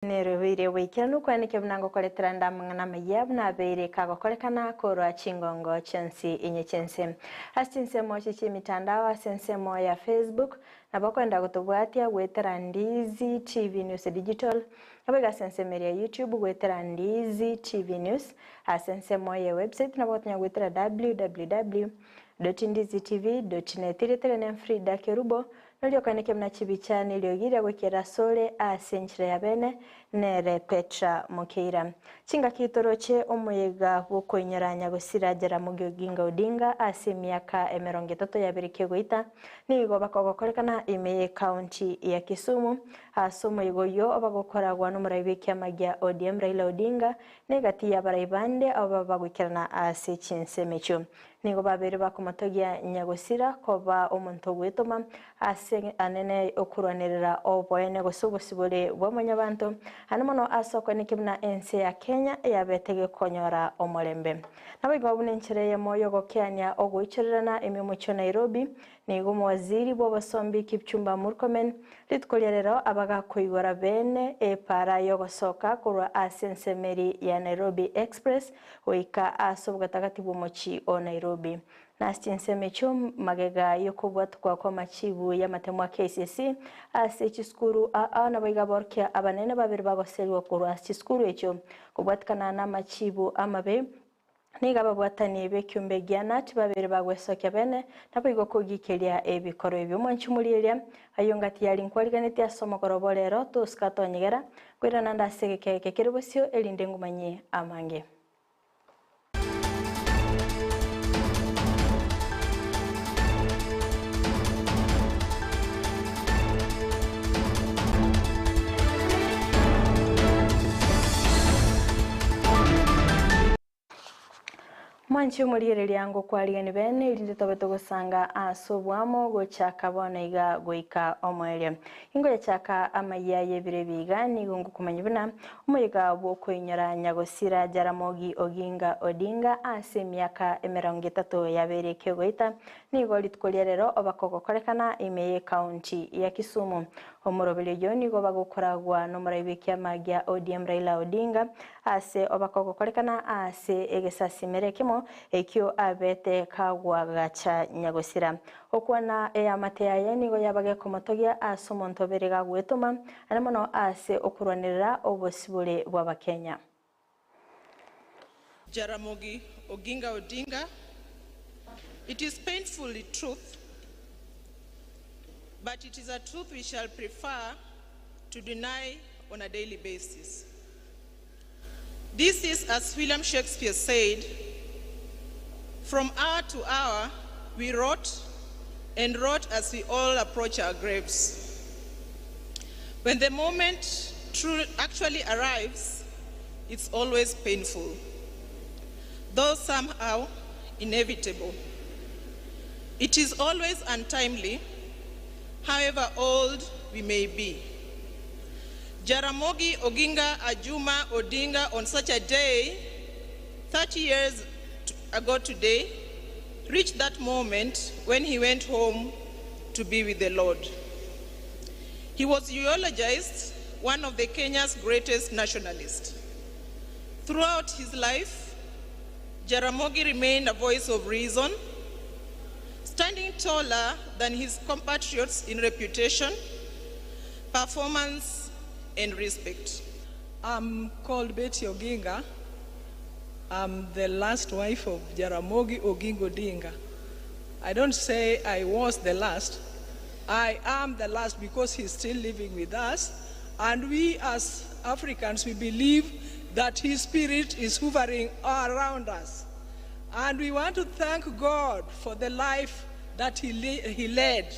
Nerobeire oboikeranu kwaneke buna ngokoretera nde amang'ana amayia buna abeire kagokorekana korwa chingongo chionsi inye chi'ense. Ase chinsemo echi chi'emitandao ase ensemo ya Facebook, nabo okoenda gotobwatia goetera Ndizi TV News Digital, naboigo ase ensemo eria ya YouTube goetera Ndizi TV News, ase ensemo ye website nabo ogotonya goetera www dot ndizitv dot net. Erieta riane Frida Kerubo, Noria okaneke buna chibicha neriogi riria goikera asore ase enchera ya bene, nere Petra Mokeira. Chingaki toroche omoyega bw'okoinyora nyagosira Jaramogi Oginga Odinga ase emiaka emerongo etato yabere kegoita, nigo bakogokorekana ime y'ecounty ya Kisumu. Ase omoyega oyio obagokoragwa nomorai bw'ekiama gia ODM Raila Odinga na egati y'abarai bande abo baba bagoikerana ase chinsemo echio. Nigo babeire bakomotogia nyagosira koba omonto ogwetoma ase anene okorwanerera oboene gose obosibore bwa mwanyabanto, ande mono ase okoenekia buna ense ya Kenya yabete gekonyora omorembe. Naboigo buna enchera eyemo yogokeania ogoichorerana emiomochie o Nairobi, nigo omowaziri bw'obosombi Kipchumba Murkomen rituko ria rero abagakoigora bene epaara yogosoka korwa ase ensemeri ya Nairobi Express Goika ase obogatagati bw'omochie o Nairobi. Na ase chinsemo echio magega y'okobwatokwa kw'amachibu y'amatemo a KCSE ase chisukuru aa naboigo aborokia abanene babere bagoserigwa korwa ase chisukuru echio kobwatikana n'amachibu amabe nigo ababwatani b'ekiombe gia Knut babere bagwesokia bene naboigo kogikeria ebikoro ebio. Omwanchi omorieria ayio ngati yari nkwariganetie ase omogoroba o rero tosika tonyegera Koirana nde ase egeka eke kere bosio, erinde ngumanyie amange. Mwanche omorigereria ngokwarigani bene, erinde tobe togosanga ase oboamo gochaka bono iga goika omoerio. Ingoyachaka amayia y'ebiro ebi iga, nigo ngokomanya buna omoyega bw'okoinyora nyagosira Jaramogi Oginga Odinga ase emiaka emerongo etato yabeire kegoita, nigo rituko ria rero obakogokorekana ime y'ecounty ya Kisumu. Omoroberi oyio nigo bagokoragwa nomorai bw'ekiama gia ODM Raila Odinga, Ase obakogokorekana ase egesasimero ekemo ekio abete kagwagacha nyagosira. Okwana eamate yaye nigo yaba gekomotogia ase omonto obere gagwetoma, naende mono ase okorwanerera obosibore bw'Abakenya. Jaramogi Oginga Odinga, It is painfully truth, but it is a truth we shall prefer to deny on a daily basis. This is as William Shakespeare said, from hour to hour we rot and rot as we all approach our graves. When the moment true actually arrives, it's always painful, though somehow inevitable. It is always untimely, however old we may be. Jaramogi Oginga Ajuma Odinga on such a day, 30 years ago today, reached that moment when he went home to be with the Lord. He was eulogized one of the Kenya's greatest nationalists. Throughout his life, Jaramogi remained a voice of reason, standing taller than his compatriots in reputation, performance, and respect. I'm called Betty Oginga. I'm the last wife of Jaramogi Oginga Odinga. I don't say I was the last. I am the last because he's still living with us. And we as Africans, we believe that his spirit is hovering around us. And we want to thank God for the life that he, he led.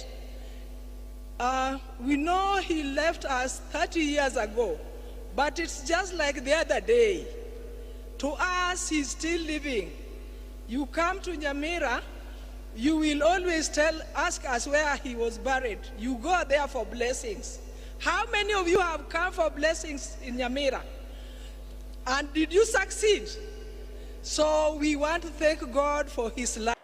Uh, we know he left us 30 years ago, but it's just like the other day. To us, he's still living. You come to Nyamira, you will always tell, ask us where he was buried. You go there for blessings. How many of you have come for blessings in Nyamira? And did you succeed? So we want to thank God for his life.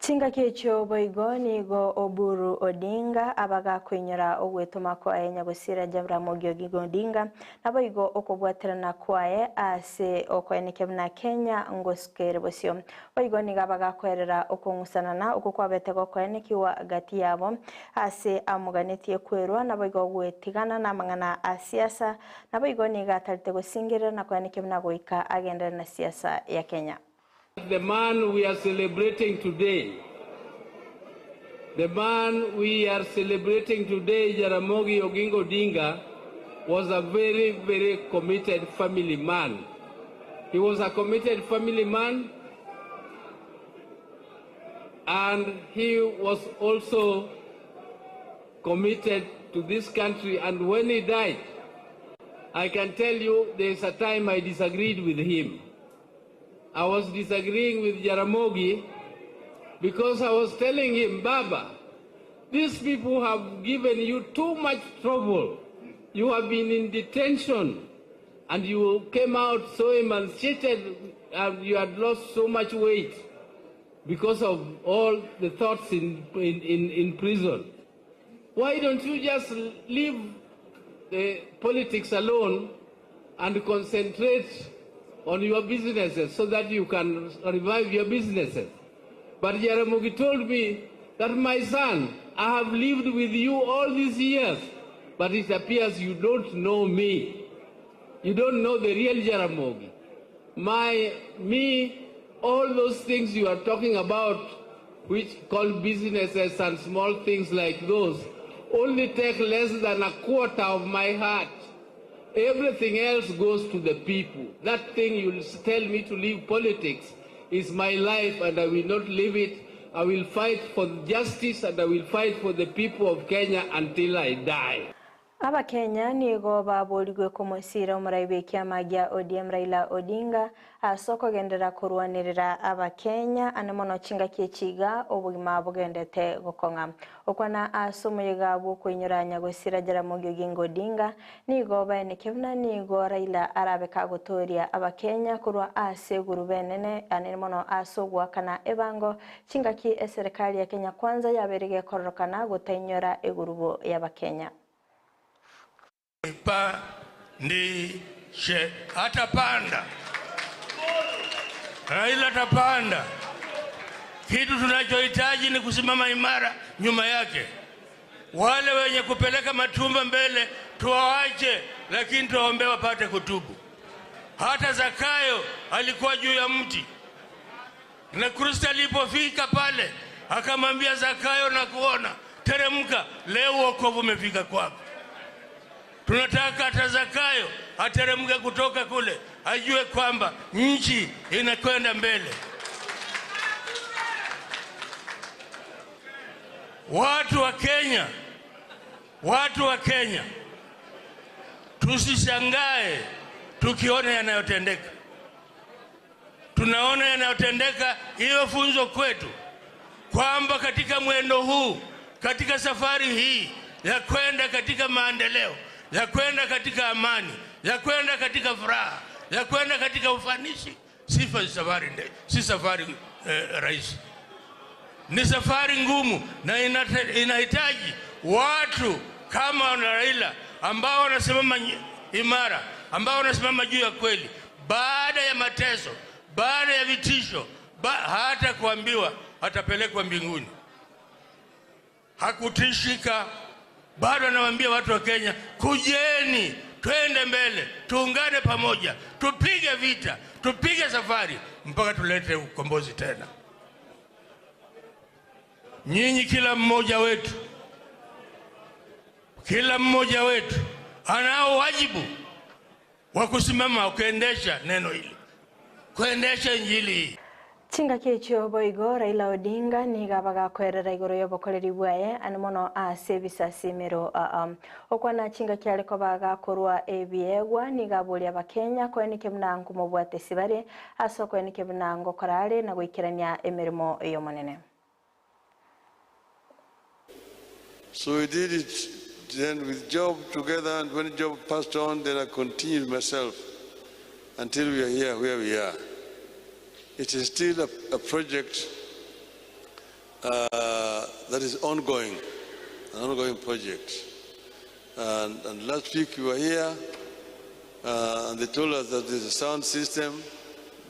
Chingaki echio boigo nigo Oburu Odinga abagakoinyora ogwetoma kwaye Nyagosira Jaramogi Oginga Odinga naboigo okobwaterana kwaye ase okoenekia buna Kenya ngosukere bosio. Boigo nigo abagakoerera okong'usanana okwo kwabete gokoenekiwa gati yabo ase amoganetie kwerwa naboigo gwetigana namang'ana a siasa naboigo nigo atarete gosingerera na koenekia buna goika agenderere na siasa ya Kenya. The man we are celebrating today, the man we are celebrating today, Jaramogi Oginga Odinga, was a very, very committed family man. He was a committed family man and he was also committed to this country. And when he died, I can tell you there is a time I disagreed with him. I was disagreeing with Jaramogi because I was telling him, Baba, these people have given you too much trouble. You have been in detention and you came out so emaciated and you had lost so much weight because of all the thoughts in prison. Why don't you just leave the politics alone and concentrate on your businesses so that you can revive your businesses? But Jaramogi told me that, my son, I have lived with you all these years, but it appears you don't know me. You don't know the real Jaramogi. Me, all those things you are talking about, which call businesses and small things like those, only take less than a quarter of my heart. Everything else goes to the people. That thing you tell me to leave politics is my life, and I will not leave it. I will fight for justice and I will fight for the people of Kenya until I die. Abakenya nigo baborigwe komosira omorai bw'ekiama gia ODM Raila Odinga ase okogenderera korwanirira abakenya ane mono chingaki echiga obogima bogendete gokong'a. Okwana ase omoyega bw'okoinyora Nyagosira Jaramogi Oginga Odinga nigo baenekia buna nigo Raila arabe kagotoria abakenya korwa ase egurube enene ane mono ase ogoakana ebango chingaki eserikali ya Kenya Kwanza yabeire gekororokana gotainyora egurubo y'abakenya. Pandishe atapanda, Raila atapanda. Kitu tunachohitaji ni kusimama imara nyuma yake. Wale wenye kupeleka matumba mbele tuwawache, lakini tuwaombee wapate kutubu. Hata Zakayo alikuwa juu ya mti na Kristo alipofika pale akamwambia Zakayo, na kuona teremka, leo wokovu umefika kwako. Tunataka hata Zakayo ateremke kutoka kule, ajue kwamba nchi inakwenda mbele. Watu wa Kenya, watu wa Kenya, tusishangae tukiona yanayotendeka. Tunaona yanayotendeka, iwe funzo kwetu kwamba katika mwendo huu, katika safari hii ya kwenda katika maendeleo, ya kwenda katika amani, ya kwenda katika furaha, ya kwenda katika ufanisi, si safari rahisi. Ni safari ngumu na inahitaji watu kama Raila ambao wanasimama imara, ambao wanasimama juu ya kweli, baada ya mateso, baada ya vitisho, hata kuambiwa atapelekwa mbinguni. Hakutishika. Bado anawaambia watu wa Kenya, kujeni, twende mbele, tuungane pamoja, tupige vita, tupige safari mpaka tulete ukombozi tena. Nyinyi kila mmoja wetu, kila mmoja wetu anao wajibu wa kusimama kuendesha neno hili, kuendesha injili hii. Chingaki echio boigo Raila Odinga niga bagakoerera igoro y'obokoreri bwaye ane mono ase ebisasimero okwana chingaki ariko bagakorwa ebiegwa niga boria abakenya koeneke buna nkomobwate sibare ase okoeneke buna ngokorare na goikerania emirimo ey'omonene. So we did it then with Job together, and when Job passed on, then I continued myself until we are here where we are. It is still a project That is ongoing, an ongoing project. And last week we were here, and they told us that there's a sound system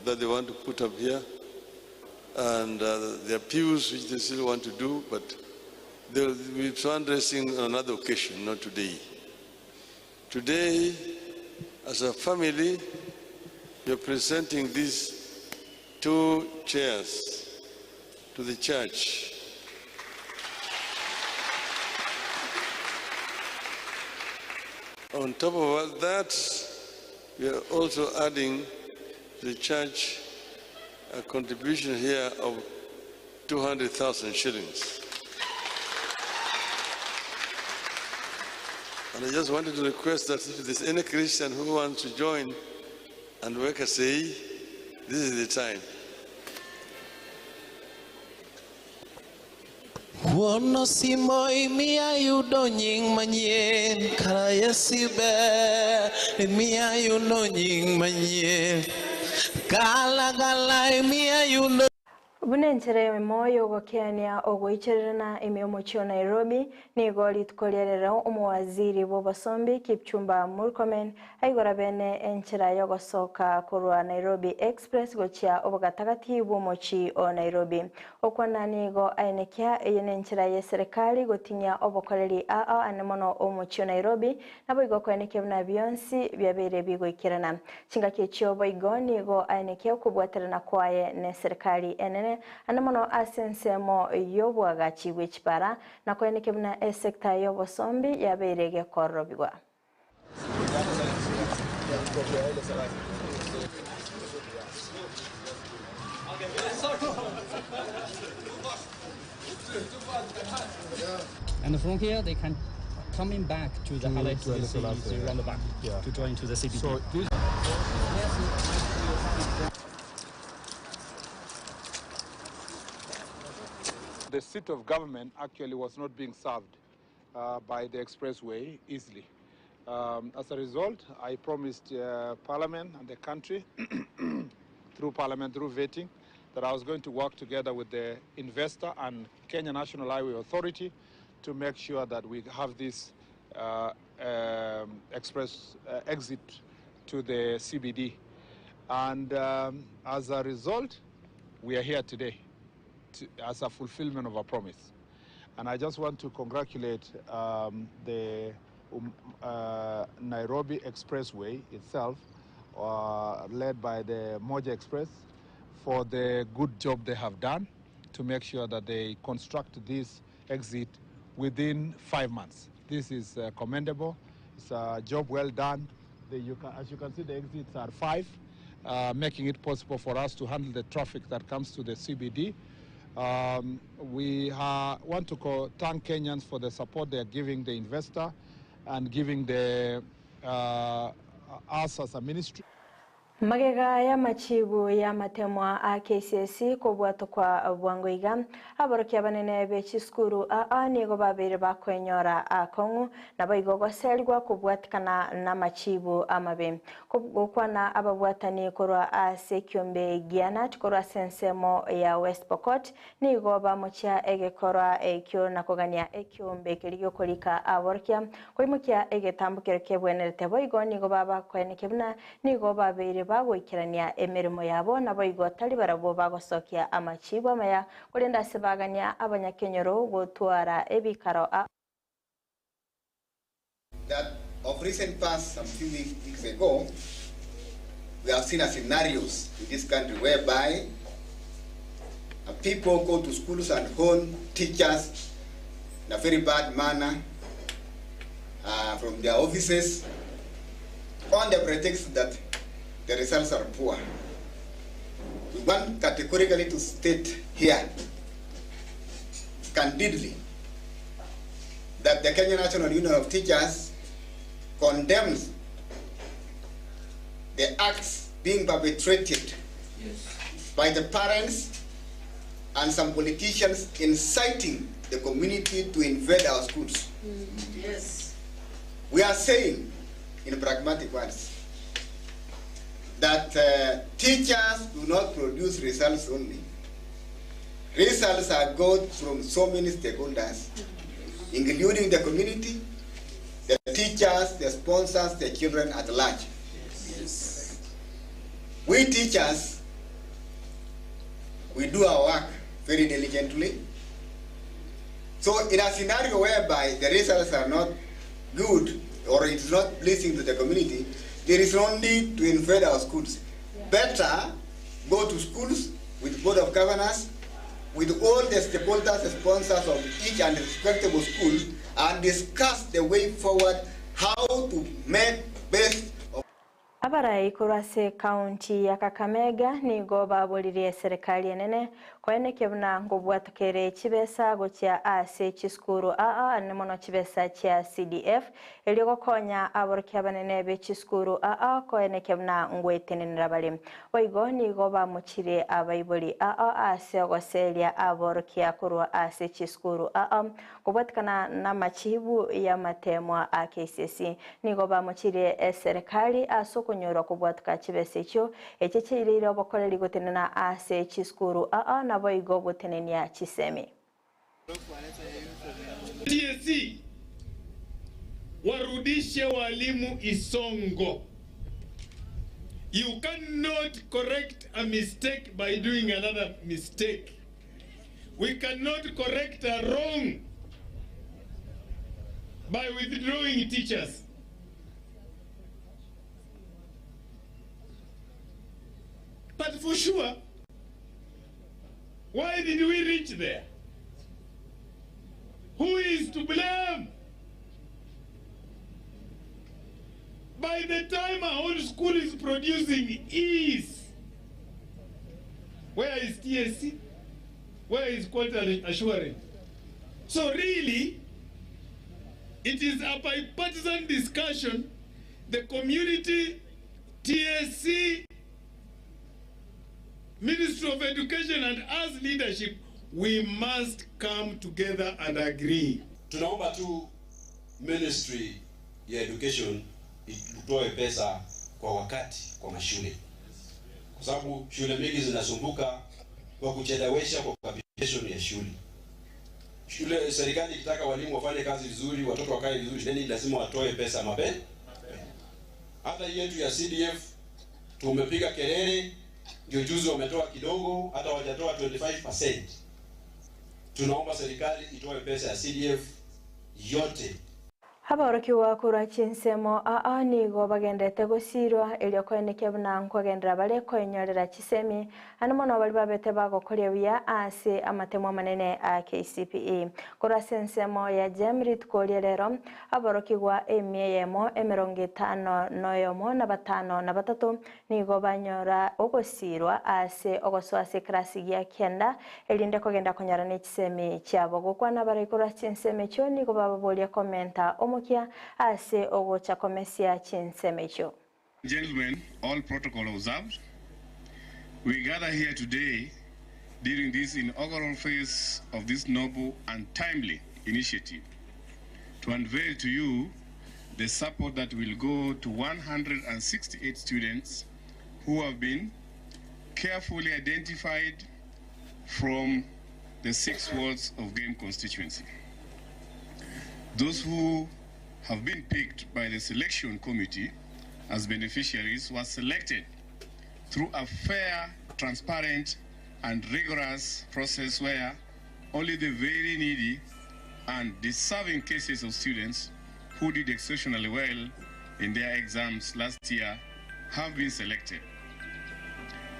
that they want to put up here, and there are pews which they still want to do, but they'll be fundraising on another occasion, not today. Today, as a family, we are presenting these 2 chairs to the church. On top of all that, we are also adding to the church a contribution here of 200,000 shillings. And I just wanted to request that if there's any Christian who wants to join and work a say, this is the time. Wuono simo imiya yudo nying manyien, kara Yesu ber, imiya yudo nying manyien. Gala gala imiya yudo Buna enchera moyo gokiania ogoichererana emiomo chio Nairobi nigo rituko riarero omowaziri bw'obosombi Kipchumba Murkomen aigora bene enchera yogosoka korwa Nairobi Express gochia obogatagati bw'omochi o Nairobi. Okwana nigo aenekia eye nenchera ya serikali gotinya obokoreri aa ane mono omochi o Nairobi nabo igo koenekia buna bionsi biabeire bigoikerana. Chingaki echio boigo nigo aenekia okobwaterana kwaye ne serikali enene ane mono ase ensemo y'obwagachi bw'echipara na koenekia buna esekta y'obosombi yabeire gekorobigwa. And from here they can coming back to the Haile To Haile Selassie Selassie, yeah. roundabout to join to the CBD. So this The seat of government actually was not being served by the expressway easily. As a result, I promised Parliament and the country through Parliament, through vetting, that I was going to work together with the investor and Kenya National Highway Authority to make sure that we have this express exit to the CBD. And as a result, we are here today as a fulfillment of a promise. And I just want to congratulate the Nairobi Expressway itself, led by the Moja Express, for the good job they have done to make sure that they construct this exit within 5 months. This is commendable. It's a job well done. As you can see, the exits are 5, making it possible for us to handle the traffic that comes to the CBD. We want to thank Kenyans for the support they are giving the investor and giving the us as a ministry. Magega ya machibu ya matemwa a KCSE kobwato kwa bwangoiga aborokia banene be chisukuru aa nigo babere bakwenyora akong'u nabo igo goserigwa kobwatikana na machibu amabe gokwana ababwatani korwa ase kiombe giana korwa ase ensemo ya West Pokot nigo bamochia egekorwa ekio na kogania ekiombe keri giokorika aborokia koimokia egetambukero kebwenerete boigo nigo babakweneke buna nigo babere bagoikerania emirimo yabo nabo igo tari barabwo bagosokia amachibu amaya korenda ase bagania abanyakenyoro gotwara ebikaro a That of recent past, some few weeks ago, we have seen a scenarios in this country whereby people go to schools and hone teachers in a very bad manner from their offices on the pretext that the results are poor. We want categorically to state here, candidly, that the Kenya National Union of Teachers condemns the acts being perpetrated by the parents and some politicians inciting the community to invade our schools. We are saying, in pragmatic words, that teachers do not produce results only. Results are got from so many stakeholders, including the community, the teachers, the sponsors, the children at large. We teachers, we do our work very diligently. So in a scenario whereby the results are not good or it's not pleasing to the community, there is no need to invade our schools. Better go to schools with board of governors, with all the stakeholders, the sponsors of each and respectable school, and discuss the way forward, how to make best of Abarai korwa ase ekaunti ya Kakamega nigo baboririe eserekari enene koenekia buna nkobwatoka ere chibesa gochia ase chisukuru aa ane mono chibesa chia CDF erio gokonya aborokia abanene be chisukuru aa koenekia buna ngwetenenera bare. Boigo nigo bamochirie abaibori aa ase ogoseria aborokia korwa ase chisukuru aa Kobwatikana namachibu y'amateemwa a KCSE, nigo bamochirie eserekari ase okonyorwa kobwatuka chibesa echio, echio chiaireire obokoreri gotenena ase chisukuru aa naboigo gotenenia chisemi. TSC warudishe walimu Isongo. You cannot correct a mistake by doing another mistake. We cannot correct a wrong by withdrawing teachers. But for sure, why did we reach there? Who is to blame? By the time a whole school is producing E's, where is TSC? Where is quality assurance? So really, it is a bipartisan discussion. The community, TSC, Ministry of Education and us leadership, we must come together and agree. Tunaomba tu Ministry ya Education itoe pesa kwa wakati kwa mashule, kwa sababu shule mingi zinasumbuka kwa kuchelewesha kwa capitation ya shule. Shule serikali ikitaka walimu wafanye kazi vizuri, watoto wakae vizuri shuleni, lazima watoe pesa mapema. Hata hii yetu ya CDF tumepiga kelele, ndio juzi wametoa kidogo, hata hawajatoa 25%. Tunaomba serikali itoe pesa ya CDF yote. Aborokigwa korwa chinsemo aa nigo bagenderete gosirwa erio koenekia buna nkogenderera bare koenyorera chisemi ande mono baria babete bagokoria buya ase amatemo amanene a KCPE. Korwa ase ensemo ya Gem rituko ria rero aborokigwa emia eyemo emerongo etano noyomo na batano na batato Nigo banyora ogosiirwa aase ogosoa ase ekerasi gia kianda, erinde kogenda konyora ne chisemi chiabo. Gokwana abarai korwa chinsemo echio nigo bababoria komenta omokia ase ogocha komesia chinsemo echio. Gentlemen, all protocol observed. We gather here today during this inaugural phase of this noble and timely initiative to unveil to you the support that will go to 168 students who have been carefully identified from the six wards of Game constituency. Those who have been picked by the selection committee as beneficiaries were selected through a fair, transparent, and rigorous process where only the very needy and deserving cases of students who did exceptionally well in their exams last year have been selected.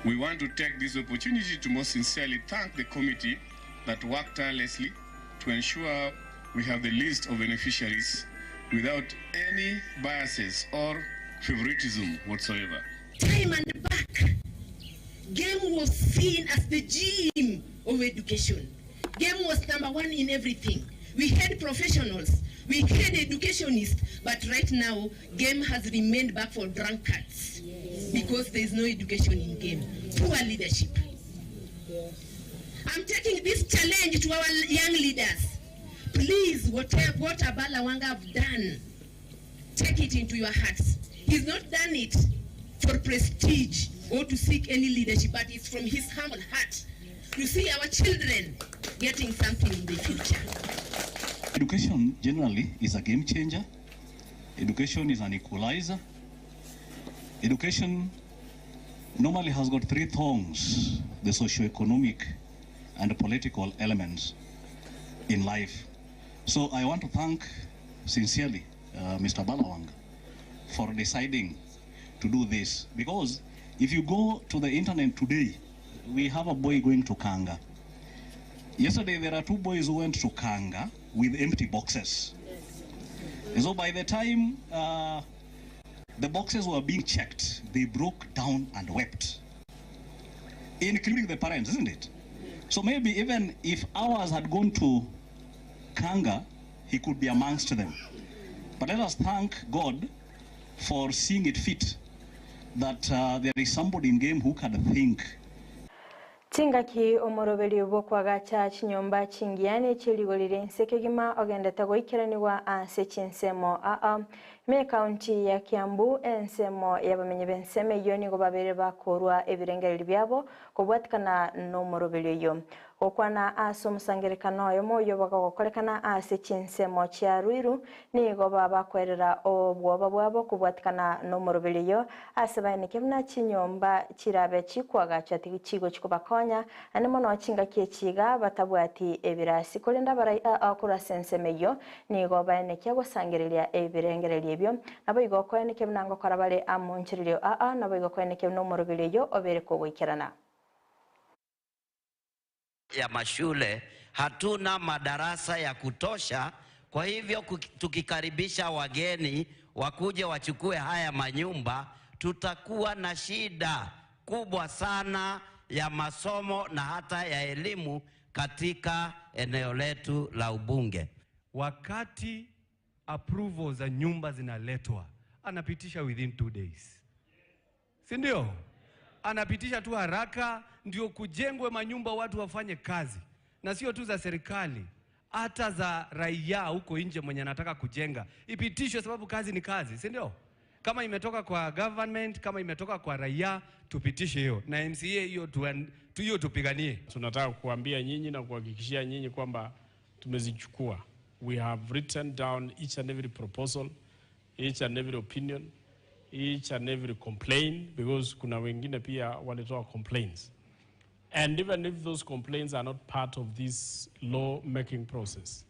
We want to take this opportunity to most sincerely thank the committee that worked tirelessly to ensure we have the list of beneficiaries without any biases or favoritism whatsoever. Time and back, game was seen as the gym of education. Game was number one in everything. We had professionals, we had educationists, but right now, game has remained back for drunkards yes. because there is no education in game. Poor leadership. Yes. I'm taking this challenge to our young leaders. Please, whatever what Abala Wanga have done, take it into your hearts. He's not done it for prestige or to seek any leadership, but it's from his humble heart. to see our children getting something in the future. Education generally is a game changer. Education is an equalizer. Education normally has got three thongs the socio-economic and political elements in life. So I want to thank sincerely uh, Mr. Balawang for deciding to do this because if you go to the internet today, we have a boy going to Kanga. Yesterday, there are two boys who went to Kanga with empty boxes. And so by the time uh, the boxes were being checked, they broke down and wept, including the parents, isn't it? So maybe even if ours had gone to Kanga, he could be amongst them. But let us thank God for seeing it fit that uh, there is somebody in game who can think Chingaki omoroberio bw'okoagacha chinyomba chingiya ne chierigori ri'ense kegima ogendete goikeranigwa ase chinsemo aa. Ime ekaunti ya Kiambu, ensemo y'abamenyi b'ensemo eyio nigo babere bakorwa ebirengererio biabo kobwatikana nomoroberio oyio. Gokwana ase omosangerekano oyomo oyio bagokorekana ase chinsemo chia Ruiru, nigo babakoerera obwoba bwabo kobwatikana nomoroberio oyio ase baeneke buna chinyomba chirabe chikoagachwa tichigochi kobakonya naende mono chingaki echi iga batabwati ebirasi. Korende abarai aa korwa ase ensemo eyio nigo baenekia gosangereria ebirengererio ebio, naboigo koenekia buna ngokora bare amonchererio aa, naboigo koenekia buna omoroberio oyio obeire kogoikerana. ya mashule hatuna madarasa ya kutosha. Kwa hivyo tukikaribisha wageni wakuje wachukue haya manyumba, tutakuwa na shida kubwa sana ya masomo na hata ya elimu katika eneo letu la ubunge. Wakati approval za nyumba zinaletwa, anapitisha within two days, si ndio? Anapitisha tu haraka ndio kujengwe manyumba, watu wafanye kazi, na sio tu za serikali, hata za raia huko nje mwenye anataka kujenga ipitishwe, sababu kazi ni kazi, si ndio? Kama imetoka kwa government, kama imetoka kwa raia, tupitishe hiyo na MCA hiyo tu, hiyo tupiganie. Tunataka kuambia nyinyi na kuhakikishia nyinyi kwamba tumezichukua. We have written down each and every proposal, each and every opinion, each and every complaint because kuna wengine pia walitoa complaints. And even if those complaints are not part of this law making process,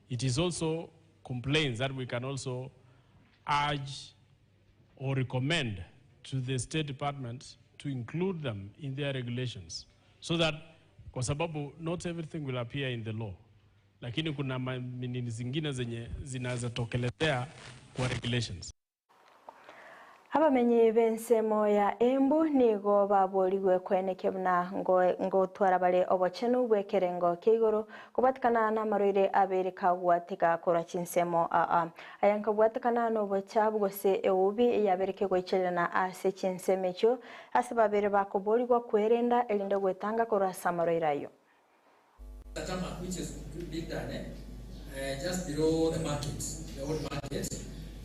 it is also complaints that we can also urge or recommend to the State Department to include them in their regulations so that kwa sababu not everything will appear in the law, lakini kuna nini zingine zenye zinaweza tokelezea kwa regulations. Abamenyi b'ensemo ya Embu nigo baborigwe koenekia buna ngotwara bare obochenu bw'ekerengo kia igoro kobwatikana n'amarwaire abere kagwateka korwa chinsemo aa. Aya nkabwatikana n'obochabu gose eubi eyabereke goichererana ase chinsemo echio ase babere bakoborigwa kwerenda erinde gwetanga korwa ase amarwaire ayio. Tarmac, which is being done, eh? Just below the market, the old market.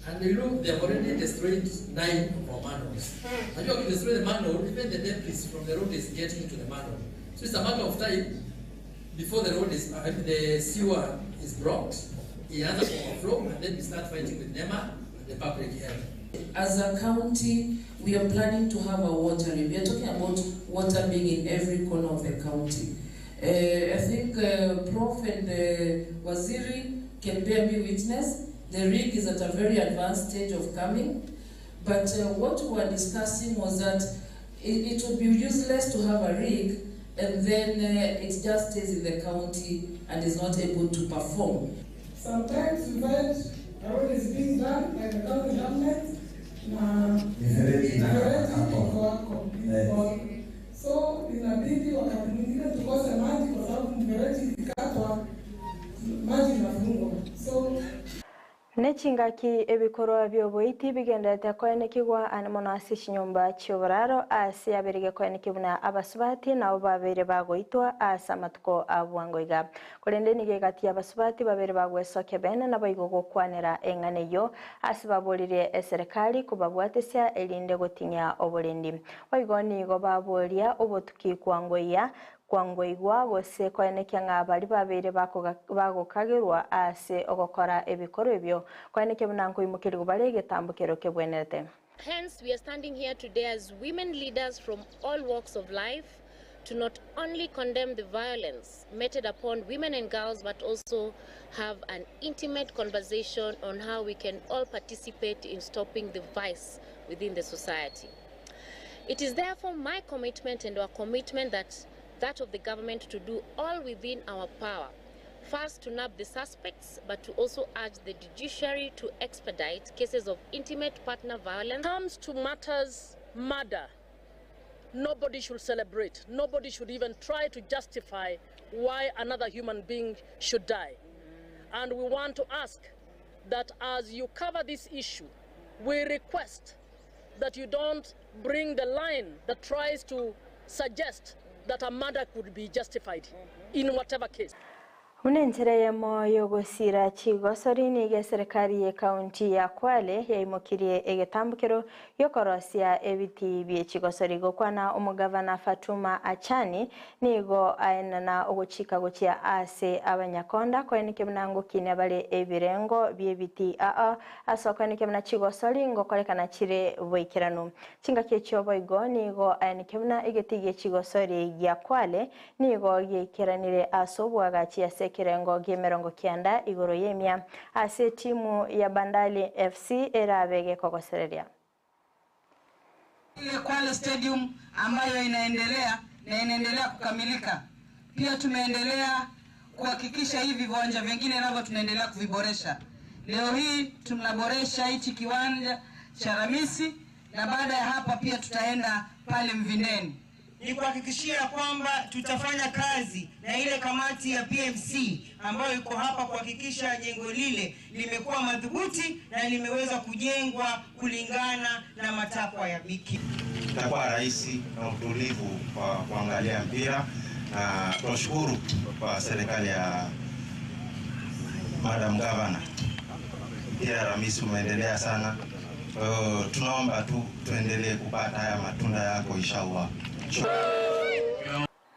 And you know, they have already destroyed nine of our manholes. And you can destroy the manhole, even the debris from the road is getting into the manhole. So it's a matter of time before the road is, I mean, the sewer is blocked, it has overflow, and then we start fighting with NEMA and the public health. As a county, we are planning to have a water. We are talking about water being in every corner of the county. I think Prof and Waziri can bear me witness. The rig is at a very advanced stage of coming. But what we were discussing was that it, it would be useless to have a rig and then it just stays in the county and is not able to perform. Sometimes we find a road is being done by the county government na Mifereji mifereji hapo. iko hapo iko. So inabidi wakati mwingine tukose maji kwa sababu mfereji ikikatwa maji inafungwa. So Nechingaki ebikorwa by'oboiti bigenderete koenekigwa ane mono ase chinyomba chioboraro ase aberige koeneki buna abasubati nabo babere bagoitwa ase amatuko a bwango iga korende nigo egati ya abasubati babere bagwesokia bene nabo igo gokwanera eng'ana eyio ase baboririe eserikali kobabwatesia erinde gotinya oborendi boigo nigo baboria obotuki kwango iya Kwangweigwa gose koenekia ng'a baria babeire bagokagerwa ase ogokora ebikorwa ebio, koenekia buna nkoimokerigwa bare egetambokero kebwenerete. Hence, we are standing here today as women leaders from all walks of life to not only condemn the violence meted upon women and girls, but also have an intimate conversation on how we can all participate in stopping the vice within the society. It is therefore my commitment and our commitment that that of the government to do all within our power. First, to nab the suspects, but to also urge the judiciary to expedite cases of intimate partner violence. comes to matters murder, nobody should celebrate. Nobody should even try to justify why another human being should die. And we want to ask that as you cover this issue, we request that you don't bring the line that tries to suggest that a murder could be justified in whatever case. Buna enchera eyemo y'ogosira chigosori nigo eserekari y'ekaunti ya Kwale yaimokirie egetambokero gi'okorosia ebiti bie chigosori. Gokwana omogavana Fatuma Achani nigo aenana ogochika gochia ase abanyakonda koenekia buna ngokinia bare ebirengo bi'ebiti aa ase okoenekia buna chigosori ngokorekana chire boikeranu. Chingaki echio boigo nigo aenekia buna egeti gie chigosori gia Kwale Nigo giaikeranire ase oboagachi ase ekerengo gi'emerongo kianda igoro y'emia ase etimu ya Bandari FC erabe gekogosereria. Ile Kwale Stadium ambayo inaendelea na inaendelea kukamilika. Pia tumeendelea kuhakikisha hivi viwanja vingine navyo tunaendelea kuviboresha. Leo hii tunaboresha hichi kiwanja cha Ramisi na baada ya hapa pia tutaenda pale Mvindeni. Ni kuhakikishia kwamba tutafanya kazi na ile kamati ya PMC ambayo iko hapa kuhakikisha jengo lile limekuwa madhubuti na limeweza kujengwa kulingana na matakwa ya BK. Itakuwa rahisi na utulivu kwa kuangalia mpira, na tunashukuru kwa serikali ya Madam Governor. Mpira Ramisi umeendelea sana, kwa hiyo tunaomba tu tuendelee kupata haya matunda yako inshallah.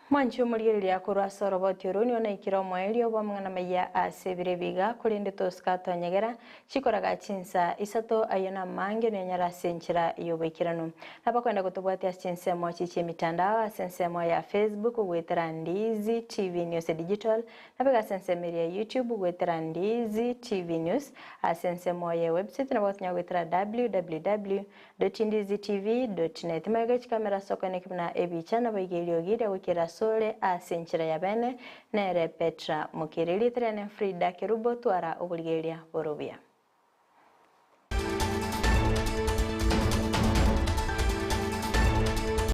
Mwanche omorigereria korwa ase oroboti oro nigo naikire omoerio bw'amang'ana amaya ase ebiro ebi iga, korende tosika tonyegera chikoraga chinsa isato ayio namange noenyare ase enchera y'oboikeranu. Nabakwenda gotobwatia ase chinsemo echi chi'emitandao ase ensemo ya Facebook goetera Ndizi TV News Digital, nabo iga ase ensemo eria ya YouTube goetera Ndizi TV News, ase ensemo ye website nabo gotonya goetera www dot ndizitv dot net. Magega chikamera ase okoeneki buna ebicha nabo iga eriogi riagoikera asore ase enchera ya bene nere Petra Mokiri. Rieta riane Frida Kerubo twara oborigereria bore obuya.